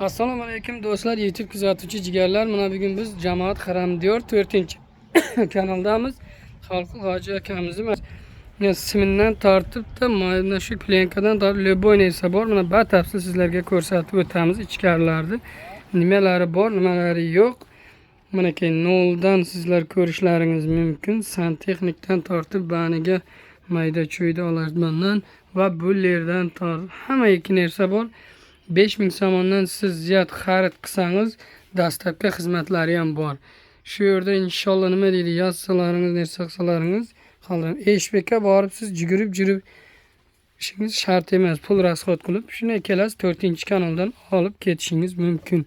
Assalomu alaykum do'stlar, YouTube kuzatuvchi jigarlar. Mana bugun biz jamoat Haram diyor 4 kanaldamiz. Xalqul hoji akamizni mana simdan tortib-da mana shu plenkadan tortib любой narsa bor. Mana batafsil sizlarga ko'rsatib o'tamiz ichkarilarni. Nimalari bor, nimalari yo'q. Manakay noldan sizlar ko'rishlaringiz mumkin. Santexnikdan tortib baniga mayda chuyda olarmandan va bu yerdan tortib hamma ikki narsa bor. 5000 somondan siz ziyod xarid qilsangiz, доставка xizmatlari ham bor. Shu yerda inshaalloh nima deydi, yozsalaringiz, narsa qilsalaringiz, qoldirib Eshbekka borib siz yugurib yurib ishingiz shart emas. Pul расход qilib, shunday kelasiz, 4-kanaldan olib ketishingiz mumkin.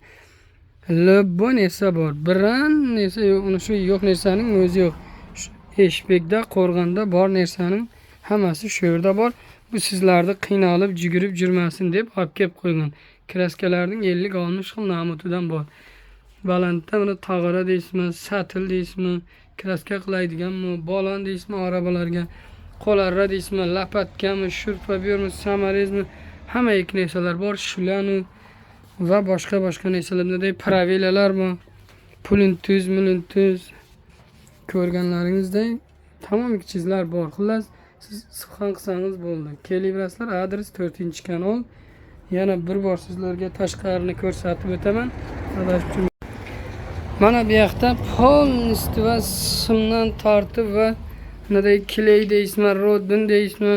Любой narsa bor. Biron narsa yo'q, uni shu yo'q narsaning o'zi yo'q. Shu Eshbekda, Qo'rg'onda bor narsaning hammasi shu yerda bor. Bu sizlarni qiynalib yugurib yurmasin deb olib kelib qo'ygan. Kraskalarning 50-60 xil namutidan bor. Balandda buni tog'ora deysizmi, satil deysizmi, kraska qilaydiganmi, balon deysizmi arabalarga, qo'larra deysizmi, lopatkami, shurpabermi, samarezmi, hamma ikki narsalar bor. Shularni va boshqa boshqa narsalar, bunday правила lar bor. Pulintuz, mulintuz ko'rganlaringizdek tamom chizlar bor. Xullas, siz subhan qilsangiz bo'ldi. Kelaverasizlar, adres 4-kanal. Yana bir bor sizlarga tashqarini ko'rsatib o'taman. Adashib Mana bu yoqda полностью va simdan tortib va bunday клей deysizmi, rodin deysizmi,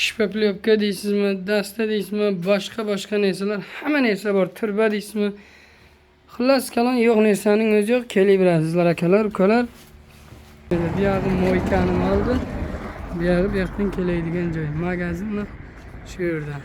шпаклёвка deysizmi, dasta deysizmi, boshqa boshqa narsalar, hamma narsa bor. Turba deysizmi. Xullas kalon yo'q narsaning o'zi yo'q. Kelaverasizlar akalar, ukalar. Bu yog'i мойка ni oldi. Bu yog'i bu yoqdan keladigan joy. Magazinni shu yerda.